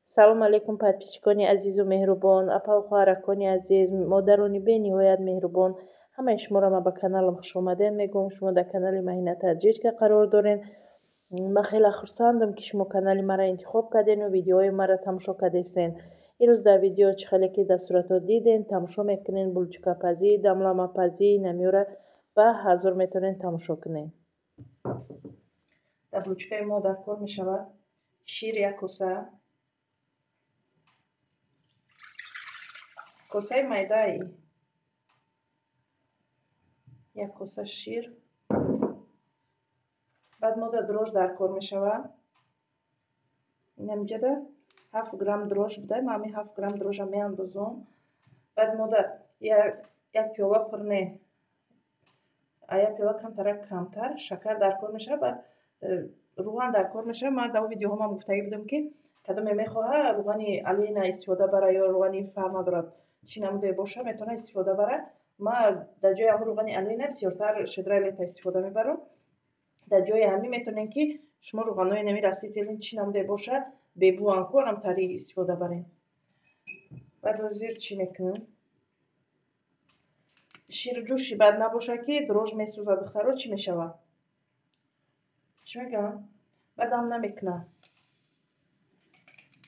Салом алейкум, подписчикони азизу меҳрубон, апаву хоҳаракони азиз, модарони бениҳоят меҳрубон. Ҳамаи шуморо ман ба каналам хушомадед мегӯям. Шумо дар канали Маҳина Таджичка қарор доред. Ман хеле хурсандам, ки шумо канали маро интихоб кардену видеои маро тамошо кардестен. Имрӯз дар видео чӣ хеле ки дар суратҳо диден, тамошо мекунен булчукапазӣ, дамламапазӣ, намёра ба ҳазор метавонед тамошо кунед. Дар булчукаи мо дар кор мешавад шир як коса, косаи майдаи як коса шир, баъд мода дрожж дар кор мешавад. Инамиҷада 7 грамм дрожж буда, ман ҳамин 7 грамм дрожжа меандозам. Баъд мода як пиёла пур не, як пиёла камтарак камтар шакар дар кор мешавад. Баъд руған дар кор мешавад. Ман дар видеоҳомам гуфтагӣ будам, ки кадоме мехоҳад руғани алина истифода бара ё руғани фарқ надорад, чӣ намуде боша, метавонад истифода бара. Ман дар ҷои ҳамун руғани алина бисёртар щедра лета истифода мебарам. Дар ҷои ҳамин метавонем, ки шумо руғанҳои нами растительный чӣ намуде боша, бебӯанку анамтари истифода барем. Баъд ҳозир чӣ мекунем? Ширҷӯши бад набоша, ки дрожж месӯзад, духтаро, чӣ мешавад? Чӣ мегӯям? Баъдам намекунам.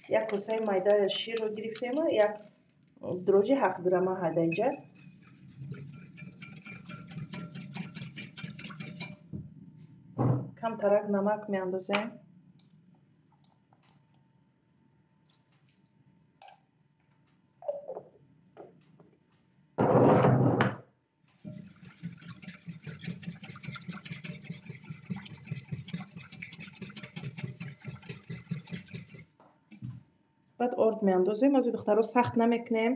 Як косаи майда ширро гирифтему як дрожжи 7 грамма ҳайда инҷа. Камтарак намак меандозем. Баъд орд меандозем. Ози духтаро сахт намекунем.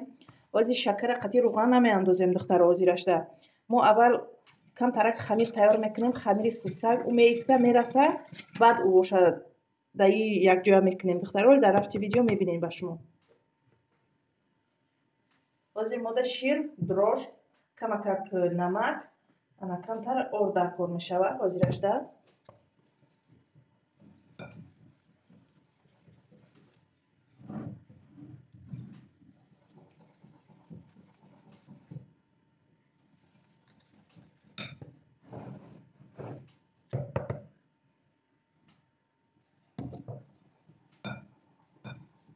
Ози шакара қатъи руған намеандозем, духтаро, озирашда. Мо аввал камтарак хамир тайёр мекунем, хамири сустак, ӯ меиста, мераса, баъд ӯ боша даи якҷоя мекунем, духтаро. Дар рафти видео мебинем ба шумо. Ҳозир мода шир, дрожж, камакак намак, ана камтар орд дар кор мешавад ҳозирашда.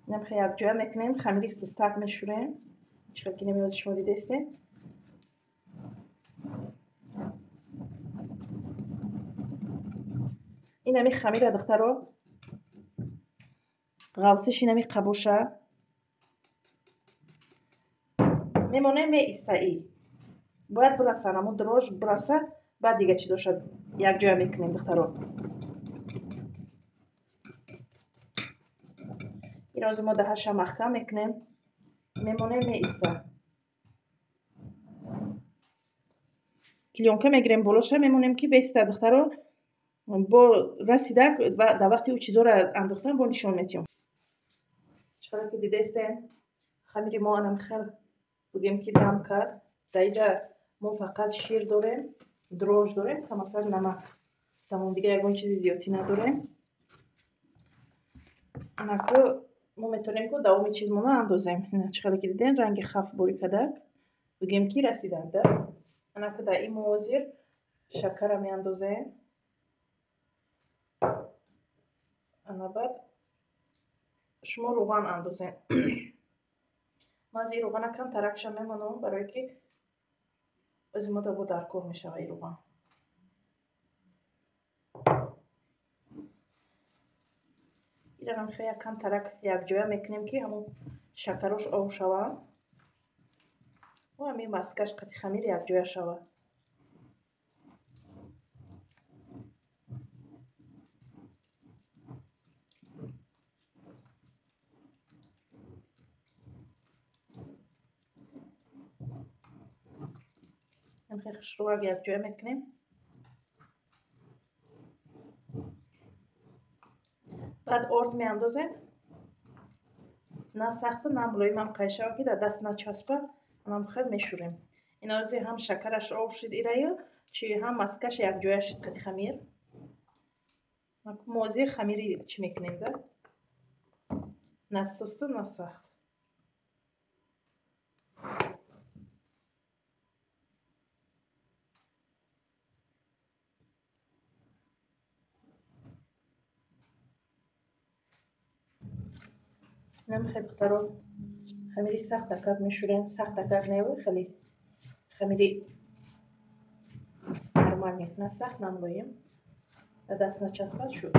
Намхе якҷоя мекунем, хамири сустак мешӯрем. Чӣ хел ки намеози шумо дидаистем. Ин ҳами хамира, духтаро, ғавсиш ин ҳами қабоша. Мемонем, меистаӣ. Бояд бираса, ҳамун дрожж бираса, баъд дига чизоша якҷоя мекунем, духтаро. Ирози мо даҳаша маҳкам мекунем, мемонем, меиста. Клеёнка мегирем, болоша мемонем, ки беиста, духтаро. Бо расидак ва дар вақти ӯ чизоро андохтан бо нишон метиҳем. Чӣ қадар ки дидаистем, хамири мо анам хел бигем, ки дам кард. Дар инҷа мо фақат шир дорем, дрожж дорем, камакак намак. Тамом, дига ягон чизи зиёдтӣ надорем. Анаку мо метавонем, ку давоми чизмона андозем. Чӣ хеле ки дидем, ранги хаф борикадак, бигем, ки расиданд. Анаку дар ин мо ҳозир шакара меандозем. Ана баъд шумо руған андозем. Ман аз ин руғана камтаракша мемонам, барое ки ози мо бо дар кор мешава ин руған. Инам хеле камтарак якҷоя мекунем, ки ҳамун шакарош об шаванд ва ҳамин маскаш қати хамир якҷоя шавад. Хеле хушрӯак якҷоя мекунем. Баъд орд меандозем. На сахта, на мулоимам қайшава, ки дар даст начаспа, анам хел мешӯрем. Ин ози ҳам шакараш об шуд ираю, чи ҳам маскаш якҷоя шуд қати хамир. Мо ози хамири чӣ мекунем, да? На сусту, на сахт. Намехе духтаро, хамири сахт акак мешӯрем. Сахт акак не, хеле хамири нормальный, на сахт, на мулоим. Даст начаспад шуд.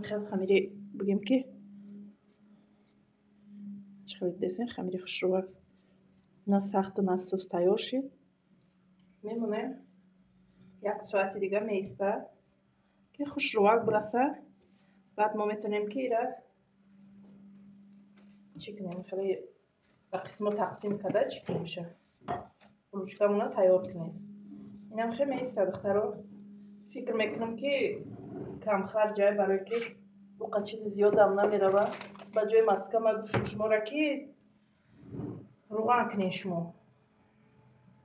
Хел хамири бигем ки чӣ хел десен, хамири хушрӯвак, на сахту на суст тайёр шид. Мемонем як соати дига меистад, ки хушрӯвак бираса. Баъд мо метавонем ки ира чӣ кунем, хеле ба қисмо тақсим карда чӣ кунем, ша ручкамона тайёр кунем. Инам хел меистад, духтаро. Фикр мекунам ки камхарҷай, барое ки оқа чизи зиёдам намерава. Ба ҷои маска ма гуфтам шуморо ки руған кунен шумо.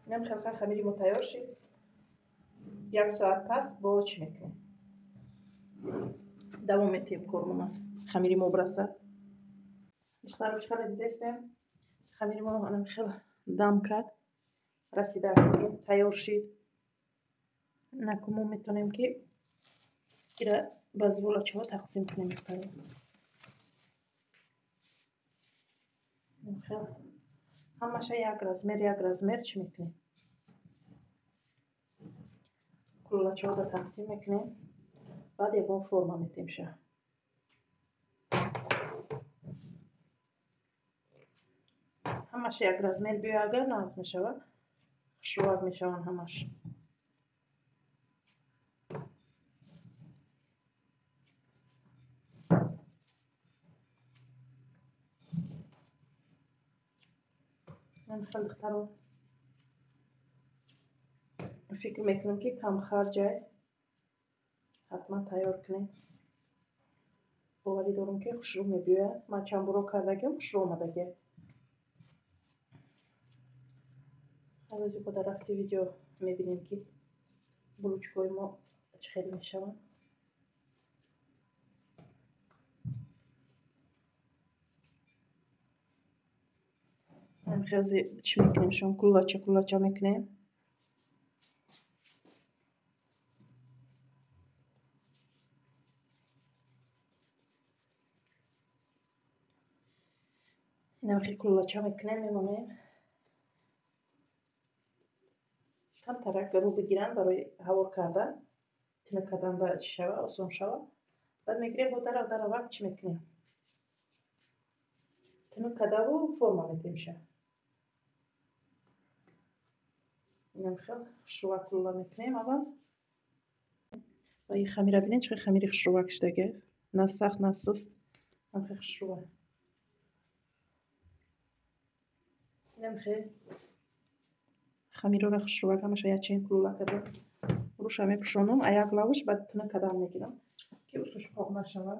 Инам хел хамири мо тайёр шид. Як соат пас бо чӣ мекунем? Давом метиҳем кормона. Хамири мо бираса. Духтаро, чӣ хеле дидестем? Хамири мо анам хел дам кард, расида тайёр шид. Наку мо метавонем ки ира ба зволачаҳо тақсим кунем, духтаро. Ҳамаша як размер, як размер чӣ мекунем? Куллачаҳоро тақсим мекунем, баъд ягон форма метем ша. Ҳамаша як размер биёя, агар нағз мешавад, хушрӯвак мешаванд ҳамаш. Хел духтаро, фикр мекунам ки камхарҷай, ҳатман тайёр кунед. Боварӣ дорам ки хушрӯ мебиёяд. Ман чанд боро кардагиам, хушрӯ омадагиам. Ҳозир бо дар рафти видео мебинем ки булучкаҳои мо чӣ хел мешаванд. Хеле чӣ мекунем? Шон куллача куллача мекунем. Инам хел куллача мекунем, мемонем. Камтарак рӯ бигиранд барои ҳавор кардан, тинак кардан ва чӣ шава, осон шава. Баъд мегирем бо дарав даравак чӣ мекунем? Тинак кардаву форма метем ша. Инам хел хушрӯвак кулла мекунем аввал. Ва ин хамира бинед, чӣ хел хамири хушрӯвак шудагиаст. На сахт, на суст, ам хел хушрӯвак. Инам хел хамирора хушрӯвак ҳамаша якчен кулла карда руша мепӯшонам, а як лавш баъд тинак кардан мегирам, ки усуш қоқ нашавад.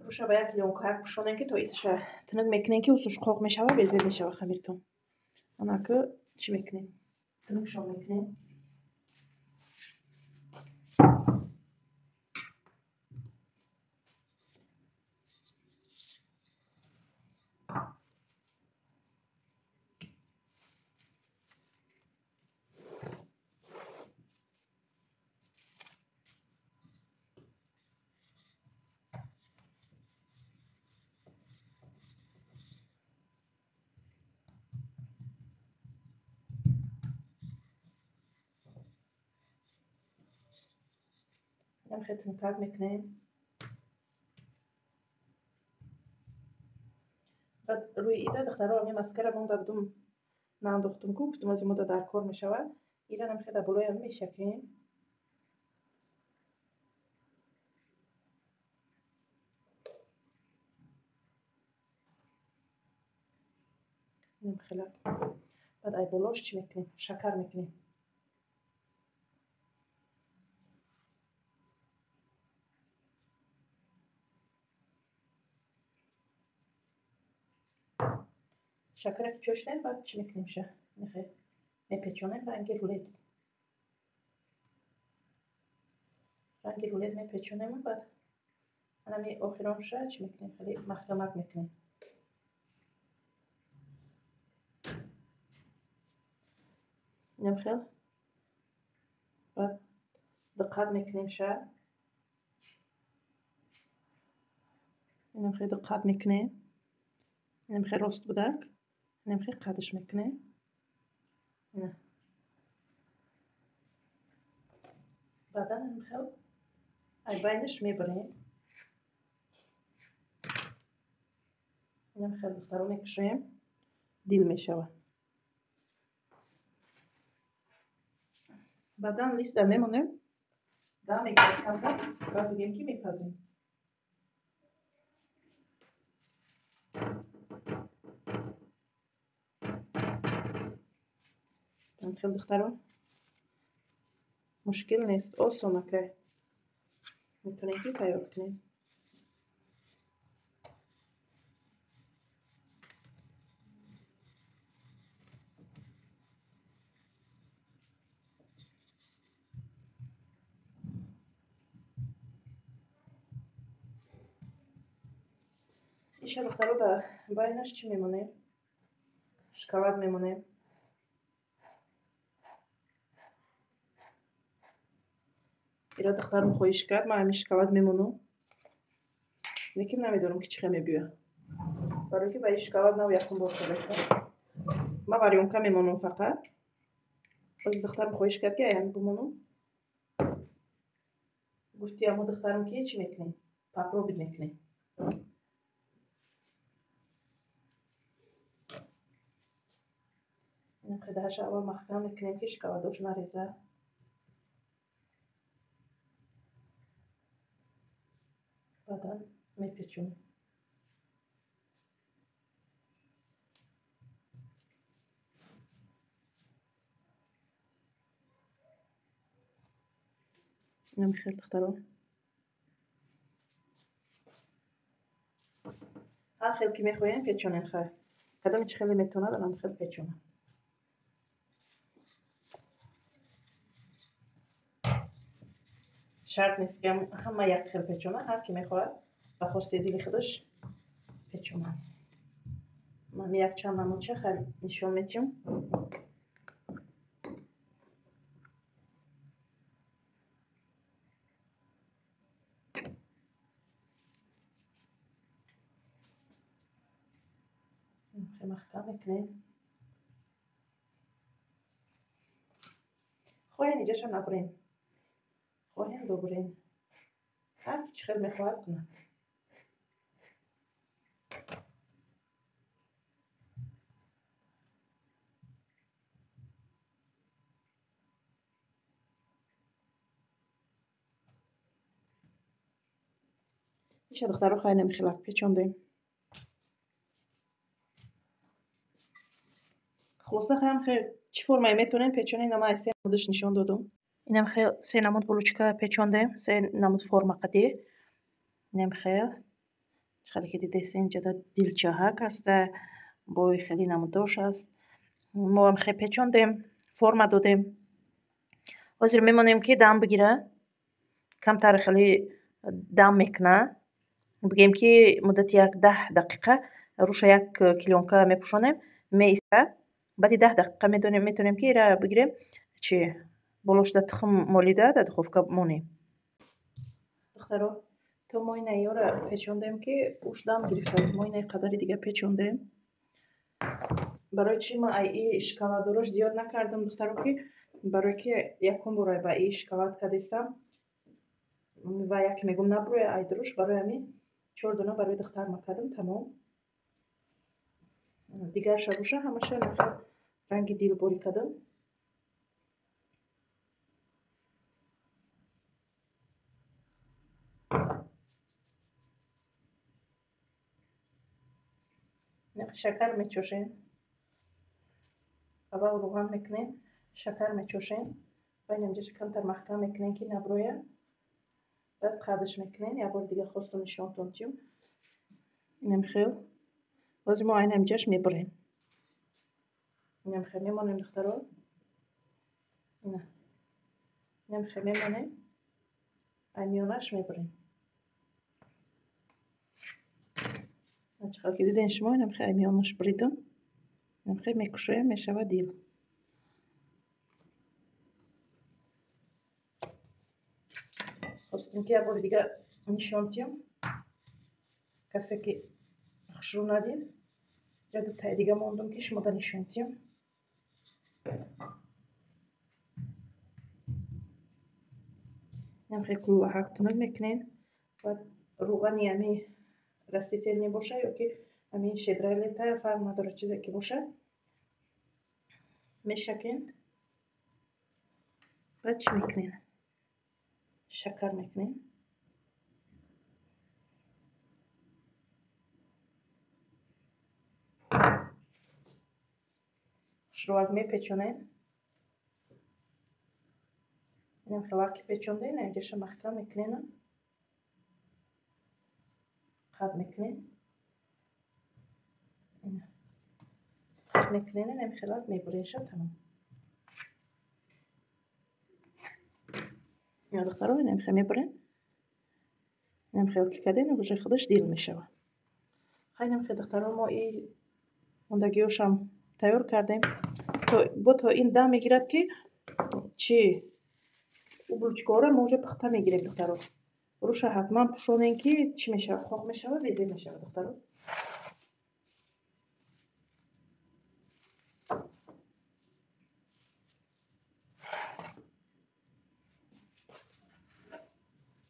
Руша ба як лёнкаяк пӯшонем, ки то исша тинак мекунем, ки усуш қоқ мешавад, безеб мешавад хамиртон. Анаки чӣ мекунем? Тинакшон мекунем. Хел тинкак мекунем. Баъд рӯи ида, духтаро, ами маскара монда будум, наандохтум ку, гуфтум ози мода дар кор мешавад. Иранам хел дар болоям мешакем. Инам хела. Баъд ай болош чӣ мекунем? Шакар мекунем. Шакара ки чошидем, баъд чӣ мекунем ша? Мепечонем ранги рулет. Ранги рулет мепечонем, баъд анами охиронша чӣ мекунем? Хеле маҳкамак мекунем. Инам хел. Баъд диққат мекунем ша. Инам хел диққат мекунем. Инам хел рост будак. Инам хел қадаш мекунем. Ина. Баъдан инам хел ай байнаш мебарем. Инам хел духтаро мекушоем. Дил мешавад. Баъдан листа мемонем. Дам мегирем камтар, баъд бигем ки мепазем. Хел духтаро мушкил нест, осон акай. Метавонем ки тайёр кунем. Иша духтаро дар байнаш чӣ мемонем? Шоколад мемонем. Ира духтарам хоҳиш кард, ман ҳамин шоколад мемонам. Лекин намедонам ки чӣ хел мебиёяд. Барои ки ба ин шоколад нав якум бор шудааст. Ман варёнка мемонам фақат. Боз духтарам хоҳиш кард ки ай ҳамин бимонам. Гуфти ҳамо духтарам ки чӣ мекунем? Попробит мекунем. Инам қидаҳаша аввал маҳкам мекунем ки шоколадош нарезад. Баъдан мепечонем. Инам хел духтаро. Ҳар хел ки мехоҳем печонем хайр. Кадоме чӣ хеле метавонад, анам хел печонад. Шарт нест ки ҳама як хел печонад, ҳар ки мехоҳад ба хости дили худаш печонад. Ман якчанд намудча хайр нишон медиҳам. Маҳкам мекунем. Хоҳен иҷоша набурен, хоҳен добурен. Ҳар ки чӣ хел мехоҳад кунад. Иша духтаро хайр намехелак печондем. Хулоса хаям хел чӣ формае метавонем печонем, ина ман се намудаш нишон додум. Инам хел се намуд булочка печондем, се намуд форма қадӣ. Инам хел чӣ хеле ки дидест, инҷода дилчаҳак аста, бои хеле намудош аст. Мо ҳам хел печондем, форма додем. Ҳозир мемонем ки дам бигира. Камтар хеле дам мекуна. Бигем ки муддати як 10 дақиқа руша як клёнка мепӯшонем, меистад. Баъди 10 дақиқа метавонем ки ира бигирем, чи болошда тухм молида дар духовка монем. Духтаро, то мо ина ёра печондем ки уш дам гирифта. Мо ина қадари дига печондем. Барои чи ман ай и шоколадорош зиёд накардам, духтаро, ки барои ки якум бор ба и шоколад кадестам ва яке мегум набурӯя ай дуруш, барои ҳамин 4 дона барои духтар макардам, тамом. Дигарша боша ҳамаша ранги дилборӣ кардам. Шакар мечошем. Аввал рӯған мекунем, шакар мечошем. Баъд инҷоша камтар маҳкам мекунем ки наброя. Баъд қадаш мекунем. Як бори дига хостум нишонтон тиём. Инам хел. Боз мо айнам ҷаш мебарем. Инам хел мемонем, духтаро. Ина. Инам хел мемонем. Ай миёнаш мебурем. Чӣ ки диден шумо, инам хел ай миёнаш буридам. Инам хел мекушоям, мешавад дил. Хостем ки як бори дига нишон диҳам. Касе ки хушрӯ надид, я дутаи дига мондум ки шумо да нишон диҳам. Инам хел куллаҳак тунук мекунем. Баъд рӯғани ами растительный боша ё ки ами щедрая лета, фарқ надорад, чизе ки бошад, мешакем. Баъд чӣ мекунем? Шакар мекунем. Хушрӯак мепечонем. Инам хелак ки печондем, инҷаша маҳкам мекунем. Қат мекунем. Қат мекунем, инам хелак мебуреша, тамом. Ё духтаро, инам хел мебурем. Инам хел ки кардем, уже худаш дил мешавад. Хай, инам хел, духтаро, мо и мондагиёшам тайёр кардем. Бо то ин дам мегирад ки чи у булочкаҳоро мо уже пухта мегирем, духтаро. Руша ҳатман пӯшонем ки чӣ мешавад, хок мешавад, безеб мешавад, духтаро.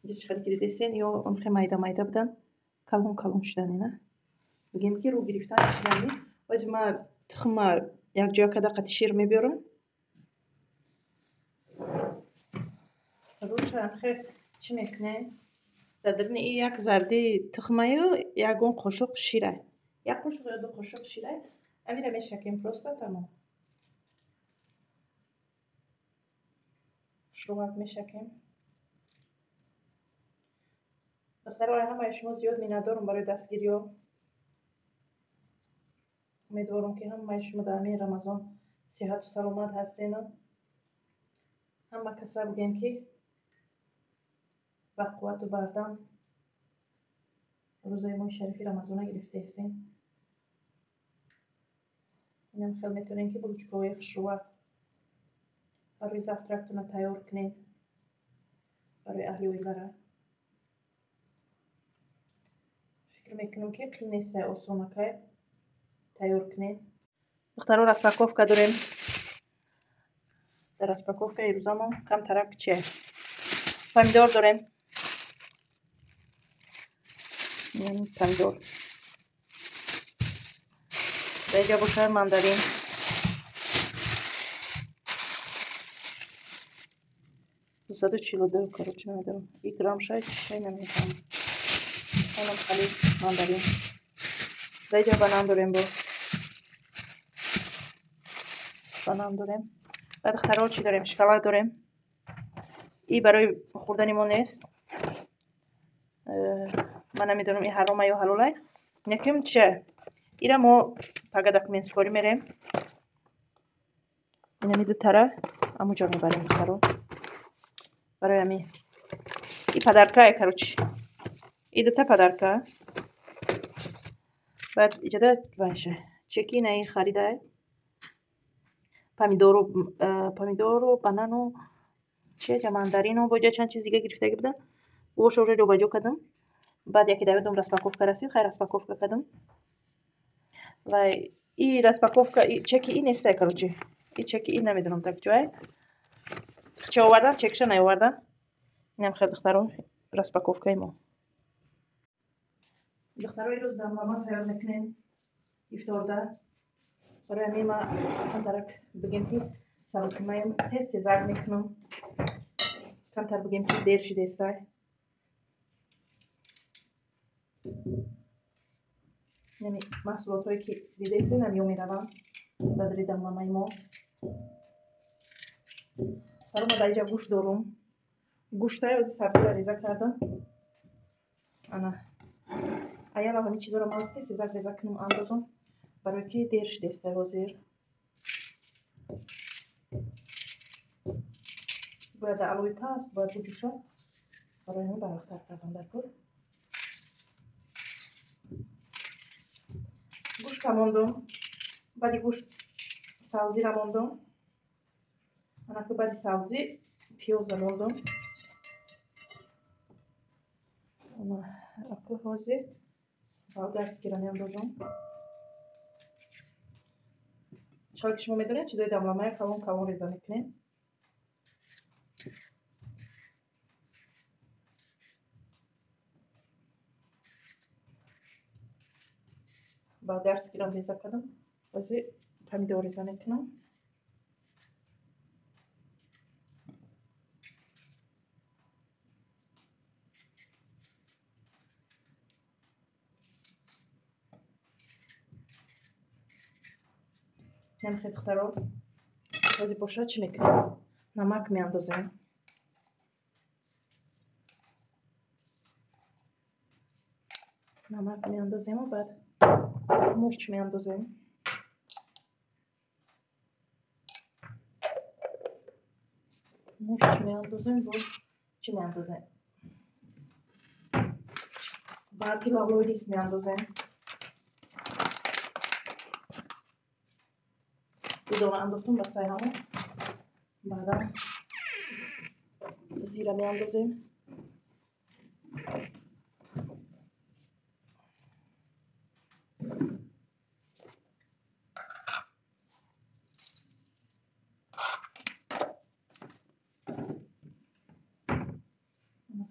Инҷа чӣ хеле ки дидесен, ё онхе майда майда будан, калон калон шудан, ина. Бигем ки рӯ гирифтан шудани. Ози ма тухма якҷоя карда қати шир мебиёрам. Руша анхе чӣ мекунем? Дар даруни и як зарди тухмаю ягон қошуқ ширай. Як қошуқ ё ду қошуқ ширай. Амира мешакем просто, тамом. Хушрӯак мешакем. Духтаро, ҳамаи шумо зиёд миннатдорам барои дастгириҳо. Умедворам ки ҳамаи шумо дар ҳамин Рамазон сиҳату саломат ҳастену ҳама каса бигем ки ба қуввату бардам рӯзаи моҳи шарифи Рамазона гирифтаистем. Инам хел метавонем ки булочкаҳои хушрӯак барои завтрактона тайёр кунем барои аҳли оилара. Фикр мекунам ки қин нестай, осонакай тайёр кунем. Духтаро, распаковка дорем. Дар распаковкаи рӯзамон камтарак чи помидор дорем. Помидор. Дар инҷа бошад мандарин. 242, короче, намедонам. И грамм шай, чӣ намедонам. Инам хали мандарин. Дар инҷа банан дорем бо. Банан дорем. Баъд, духтаро, чӣ дорем? Шоколад дорем. И барои хӯрдани мо нест. Ман намедонам, и ҳарома ё ҳалолай. Якем чи? Ира мо пага документскорӣ мерем. Инами дутара амуҷо мебарем, духтаро. Барои ами и подарка, короче. И дута подарка. Баъд иҷода вайша. Чеки инаи харидай. Помидору, банану, чи мандарину, бо ҷа чанд чиз дига гирифтагӣ будам. Боша уже ҷобаҷо кардам. Баъд яке давидум, распаковка расид, хай, распаковка кардам. Ва и распаковка, чеки и нестай, короче. И чеки и намедонам так ҷое. Ча овардан, чекша наовардан. Инам хел, духтаро, распаковкаи мо. Духтаро, ирӯз дамлама тайёр мекунем ифторда. Барои ҳамин ма камтарак бигем ки саросимаям тез тезак мекунам. Камтар бигем ки дер шидестай. Яъне маҳсулотҳое ки дидаистед, ҳамё мераванд дар дари дамламаи мо. Духтаро, ма дар инҷа гӯшт дорум. Гӯштаи ози сабзиро реза кардам. Ана аялам ҳамин чизоро ман тез тезак реза кунам, андозам, барои ки дер шидестай ҳозир. Бояд дар алови паст бояд буҷӯшад. Барои ҳамин барвақттар кардам дар кор. Гӯшта мондум. Баъди гӯшт савзира мондум. Анаки баъди савзӣ пиёза мондум. Аку ҳозир болгарскийро меандозам. Чаро ки шумо медонед, чизои дамламаи калон калон реза мекунем. Болгарскийро реза кардам. Ҳозир помидор реза мекунам. Хеле духтаро, ҳозир бошад чӣ мекунем? Намак меандозем. Намак меандозему, баъд мурч меандозем. Мурч меандозем, бо чӣ меандозем? Барги лавлои рис меандозем. Дона андохтум ба сари ҳамон. Баъдан зира меандозем.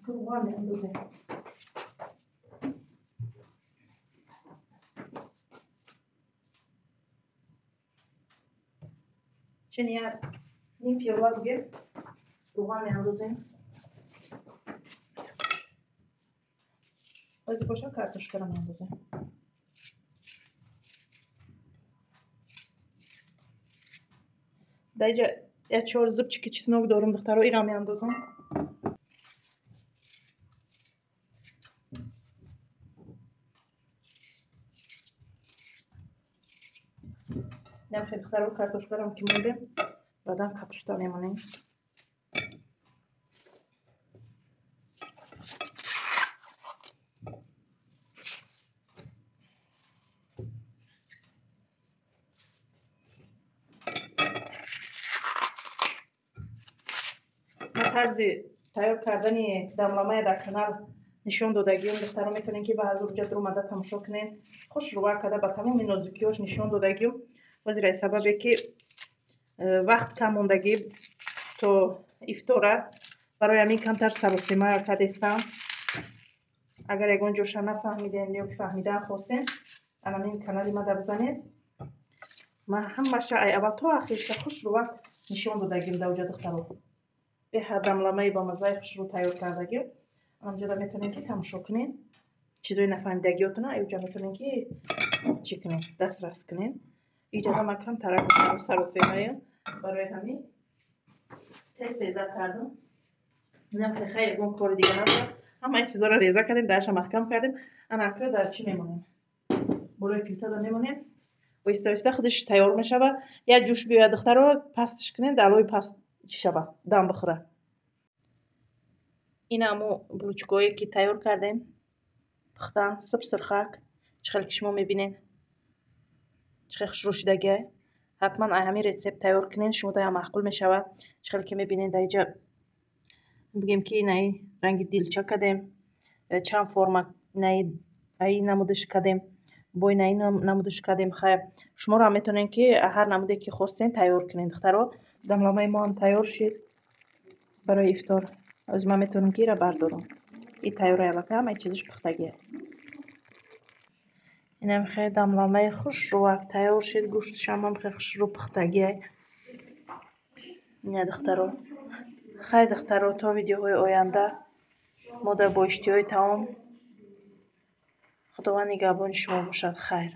Равған меандозем. Чен як ним пиёла бугем равған меандозем. Ҳозир бошад картошкаро меандозем. Дар инҷа як чор зубчики чеснок дорум, духтаро, инро меандозам. Инам хеле духтаро, картошкаро ки мондем, баъдан капуста мемонем. Ман тарзи тайёр кардани дамламая дар канал нишон додагиём, духтаро, метавонед ки ба ҳазор ҷа дуромада тамошо кунед. Хушрӯва карда ба тамоми нозукиҳош нишон додагиём. Ҳозир аз сабабе ки вақт кам мондагӣ то ифтора, барои ҳамин камтар саросима кардестам. Агар ягон ҷоша нафаҳмиден ё ки фаҳмидан хостен, анамин канали мада бизанед. Ман ҳамаша ай аввал то ахирша хушрӯва нишон додагим дар оҷа, духтаро. Беҳад дамламаи бамаззаи хушрӯ тайёр кардагим. Анамҷода метавонед ки тамошо кунед. Чизои нафаҳмидагиётона айоҷа метавонед ки чӣ кунед, дастрас кунед. Иҷода ман камтарак саросемаям, барои ҳамин тез реза кардам. Инам хеле ягон кори дига надорам. Ҳамаи чизоро реза кардем, дарша маҳкам кардем. Ана акра дар чӣ мемонем? Болои плитада мемонем. Оҳиста оҳиста худаш тайёр мешавад. Як ҷӯш биёяд, духтаро, пастш кунед, дар алои паст чӣ шава, дам бихӯра. Ин ҳамо булочкое ки тайёр кардем, пухтан, суб сирхак, чӣ хеле ки шумо мебинед, чӣ хеле хушрӯ шудагиай. Ҳатман ай ҳамин рецепт тайёр кунед, шумо даям маъқул мешавад. Чӣ хеле ки мебинед, дар инҷа бигем ки инаи ранги дилча кардем, чанд форма инаи аи намудаш кардем, бо инаи намудаш кардем. Хайр, шуморо ҳам метавонед ки ҳар намуде ки хостен тайёр кунед, духтаро. Дамламаи мо ҳам тайёр шид барои ифтор. Ҳозир ман метавонам ки инро бардорам. Ин тайёрай аллакай, ҳамаи чизаш пухтагиай. Инам хеле дамламаи хушрӯак тайёр шид, гӯшташам ҳам хеле хушрӯ пухтагиай. Ина духтаро. Хайр, духтаро, то видеоҳои оянда мо дар бо иштиҳои таом. Худованд нигаҳбони шумо бошад. Хайр.